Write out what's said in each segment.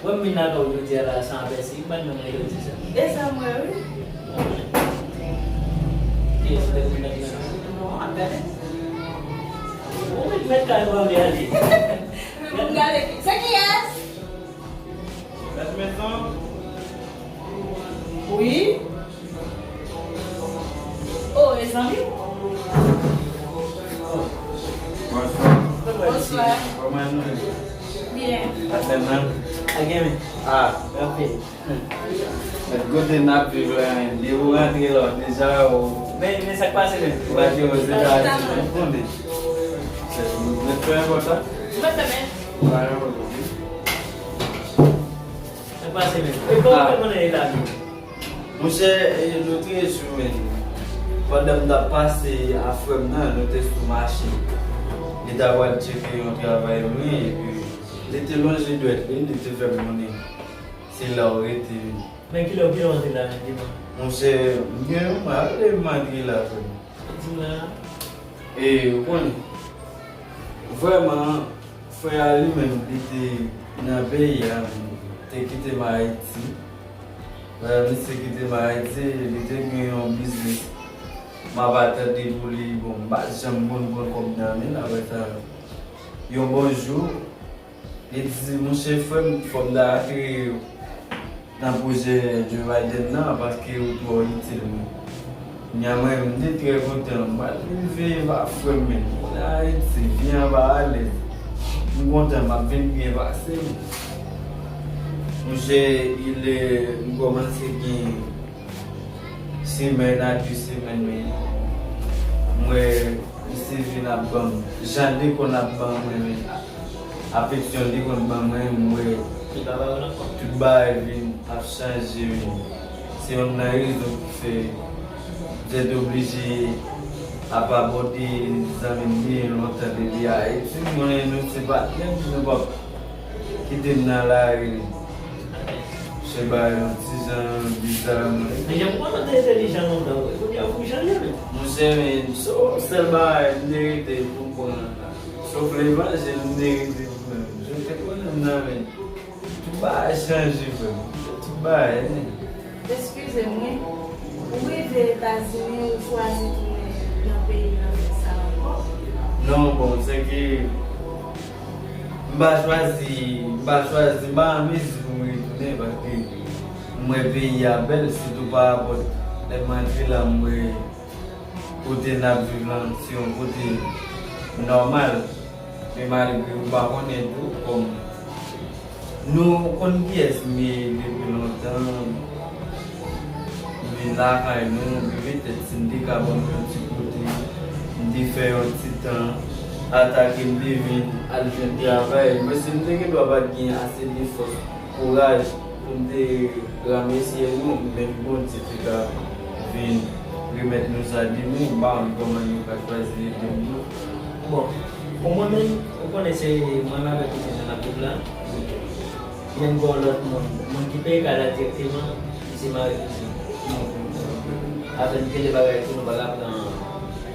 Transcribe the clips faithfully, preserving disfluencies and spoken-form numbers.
Wè m vin lakay ou jodi a la san apèsi, m pa t menm rele w, se sa? E sa m wè, wi. Kiyès te vin lakay la? Non, ap gade. Ou met, met kay pa w li ale. M gade. Se kiyès? Mèt mezon. Wi. Oh, e zanmi w? Bonswa. Bonswa. Kòman nou ye? Byen. Atè nan? Ak gen men. Ah. Anpil. Mèt kote n ap viv la, men depi w rantre la, w deja ou. Men, men sa k pase menm? Ou pa di yo se ta di, ou konnen. Se, mèt fè enpòtan? Mwen fè men. Pa enpòtan. Sa k pase menm? E kòman w fè konnen e la menm? Monchè, e, lòt jou menm, pandan m t ap pase a frè m nan, nou te sou mache. Li ta pral tcheke yon travay mwen, epi li te lonje dwèt li, li te fè m konnen se la w rete menm. Men kilè, kilè w antre la menm, di mwen? Monchè, m gen yon mwa, lè m antre la, frè m. Di m la. E, ou konnen, vrèman, frè a li menm, li te nan peyi a, li te kite m Ayiti. Lè misye kite m Ayiti, li te gen yon biznis. M ap atann pou li, bon, m pa t janm konn pran kòb nan men l, apre sa, yon bon jou, li di, monchè frè m, fò m ta antre nan pwojè Joe Biden nan, paske ou twò itil mwen. Kounya mwen, m te trè kontan, m pral leve, va frè m, men, m konnen Ayiti, vi an pa alèz. M kontan, m ap vin byen pase. Monchè, ilè, m kòmanse gen semèn a de semèn, men m wè misye vin ap ban m, jan l te konn ap ban mwen, men afeksyon l te konn ban mwen, m wè tout bagay vin ap chanje, men se youn nan rezon ki fè m te oblije ap abòde zanmi m byen lontan depi Ayiti. M konnen nou se patnè, nou p ap kite m nan lari. Se bagay yon ti jan biza, mwen. Men jan m konnen w te entèlijan lontan, wi. Kounye a fò w chanje, men. Monchè, men, se yon sèl bagay m te rete pou m pran. Sof levanjil m te rete pou mwen. Jan w te konnen m nan, men. Tout bagay chanje, frè m. Tout bagay, men. Eskize m, wi. Ou rive Etazini, ou chwazi tounen nan peyi nan fè sa ankò? Non, bon, se ke m pa chwazi, m pa chwazi, m pa an mezi pou m retounen, paske m wè peyi a bèl, sitou pa rapò lè m antre la, m wè kote n ap viv la, se yon kote nòmal. Men malgre ou pa konnen tou, kòm nou konn kiyès m ye depi lontan, m vin lakay nou, m rive tèt, si m te ka ban m yon ti kote, m te fè yon ti tan, ata ke m te vin al jwenn travay, men si m te gen dwa pa t gen ase de fòs, kouraj pou m te ramesye nou, men Bondye te ka vin remèt nou sa de nou, m pa konn kòman nou ka chwazi ede nou. Bon, pou mwen menm, ou konnen se mwen menm avèk ou ki te nan laptop la. Men gen yon lòt moun, moun ki peye kay la dirèkteman, se mari kouzen. Avè n gen de bagay tou nou pa ka pran,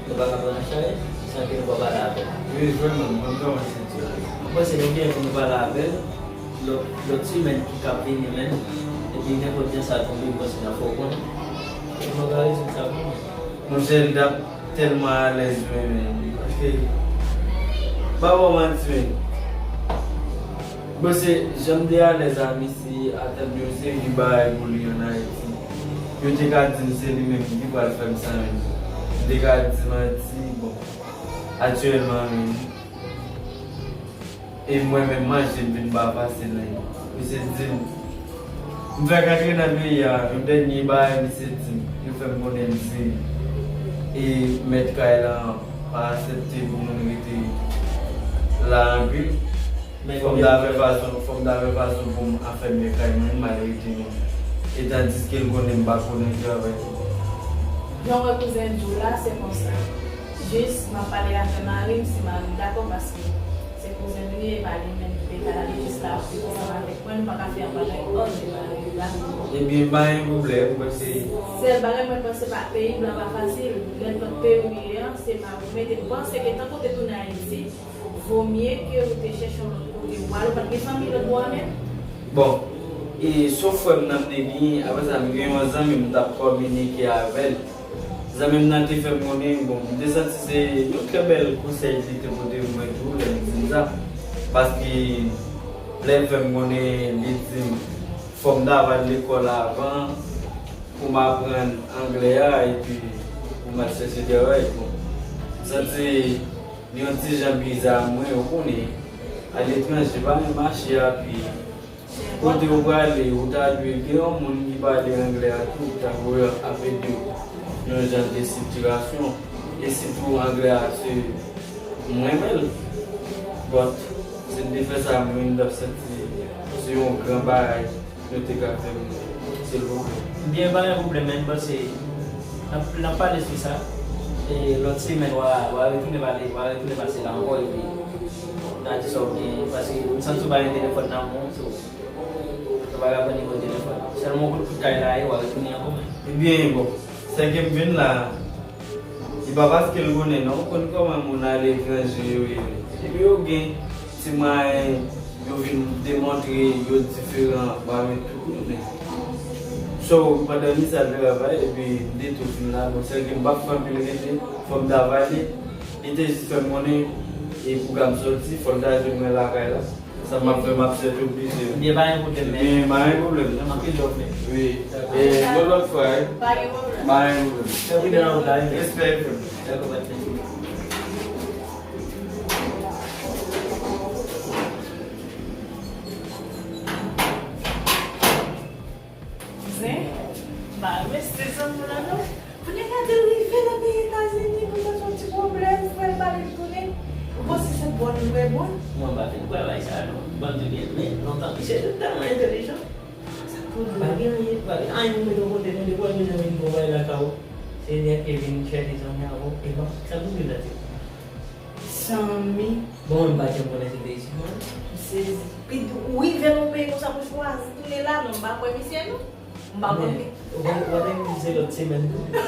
nou pa ka pran an chaj, san ke nou pa pale avè l. Wi, vrèman, mwen kòmanse di. Mwen panse nou byen pou nou pale avè l. Lòt, lòt semèn ki k ap vini menm, epi nenpòt jan sa tonbe, m panse n ap fè w konnen. Epi mwen ka rezoud sa pou mwen. Monchè, li t ap tèlman alèz, men, men, paske, pa ba w manti, men, bon, se jan m te alèz a misye, atann yon seri bagay pou li ann Ayiti. Yo te ka di m se li menm ki pral fè m sa, men, m te ka di manti, bon, aktyèlman, men, e mwen menm manje m vin pa fasil, men misye di m, m fèk antre nan peyi a, yon dènye bagay misye di m, yo fè m konnen, m di, e mèt kay la pa aksepte pou moun rete la anpil. Fò m ta fè fason, fò m ta fè fason pou m afèmye kay mwen, m al rete, men, e tandiske l konnen m pa konnen travay. Jan w wè kouzen di w la, se konsa. Jis, m ap pale avè mari m, si mari m dakò, paske se kouzen m li ye, e pa li menm ki te ka ale jis la pou li ansanm avèk mwen, nou pa ka fè yon bagay òd de mari m la. Ebyen, pa gen pwoblèm, paske. Sèl bagay mwen panse pa peyi blan pa fasil, nenpòt peyi ou ye an, se mari w mete m panse ke tankou w te tounen Ayiti, vomye ke ou te chèche yon lòt kote. Ou pral, ou pa t gen fanmi lòt bò a menm? Bon, e, se yon frè m nan m te genyen, apre sa, m gen yon zanmi m, m t ap kominike avè l. Zanmi m nan te fè m konnen, bon, m te santi se yon trè bèl konsèy li te pote mwen tou, lè m di m sa. Paske, lè l fè m konnen, li di m, fò m ta va al lekòl avan, pou m aprann anglè a, epi pou m al chèche travay. Bon, m santi li yon ti jan biza, mwen, ou konnen, aletranje, pa menm mache a pye. Kote ou prale, ou ta dwe gen yon moun ki pale anglè a tou, ki ta dwe ap ede w nan yon jan de sitirasyon. E sitou anglè a, se mwen menm. But, si m te fè sa, mwen, m t ap santi se yon gran bagay nou te ka fè m, silvouplè. Byen, pa gen pwoblèm, men m panse n ap, n ap pale sou sa. E lòt semèn, w a, w a retounen pale, w a retounen pase la ankò, epi n a di sa w gen, paske m santi w pa gen telefòn nan men w, so, nou pa ka pran nimewo telefòn. Sèlman w konn kote kay la ye, w a retounen ankò, men. Ebyen, bon, sèke m vin la, se pa paske l konnen, non, ou konn kòman moun aletranje yo ye. Epi yo gen ti mwayen yo vin demontre yo diferan parmi tout moun. So, pandan misye ap travay, epi m te tou fin la, bon, sèke m p ap fè anpil rete, fò m ta pale. Li te jis fè m konnen, e pou ka m sòti, fò l ta jwenn mwen lakay la. Sa m ap fè, m ap sèt oblije. Ebyen, pa gen pwoblèm, men. Ebyen, pa gen pwoblèm, non. Anpil love, men. Wi. E, yon lòt fwa, wi. Pa gen pwoblèm. Pa gen pwoblèm. Fè prudent nan wout la, wi, men. Respè, frè m. Dakò, pa de pwoblèm. Zen, pa rete zanmi w la non. Kounye a gade l rive nan peyi Etazini, pou l fè yon ti pwoblèm, frè l pale l tounen. Ou panse se bòn li dwe bòn? Mwen pa fin kwè bay sa non. Ban m di byen, men lontan misye te tèlman entèlijan. Sa pou di pa gen anyen, pa gen anyen pou mete yon kote non, depi w al bezwen vin pou bay lakay ou. Se nèt ke vin chèche zanmi avè w, e bon, sa pou di la ti. Zanmi. Bon, mwen pa janm konnen se te isit non. M sezi. Pi ou rive nan yon peyi konsa pou chwazi tounen la, non, m pa kwè misye non. M pa kwè. Men, ou pa, ou pa te di se lòt semèn tou.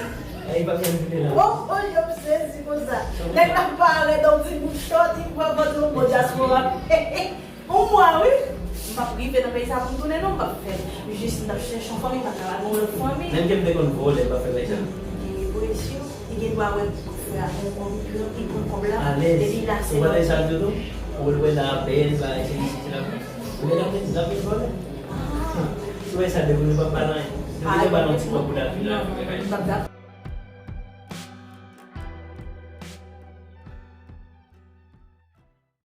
Ay, pa menm vide la. Oh, oh, yo m sezi konsa. Nèg la parèt, yon ti bout chòt, li pran pantalon bon dyaspora. Yon mwa, wi. M p ap rive nan peyi sa pou m tounen non, m p ap fè l. Jis m t ap chèche yon fanmi, m pa ka lage yon lòt fanmi. Menm ke m te konn vòlè, m p ap fè bagay sa. Li gen depresyon, li gen dwa wè frè a gon kòb, li pran, li pran kòb la, epi l asèl. Ou pa tande sa l di w tou? Ou wè l la bèl, bagay, se li, se la. Ou wè l ap vin, l ap vin vòlè. Si w wè sa, depi nou p ap pale anyen. Nou te ba l yon ti kòb pou l al vin la.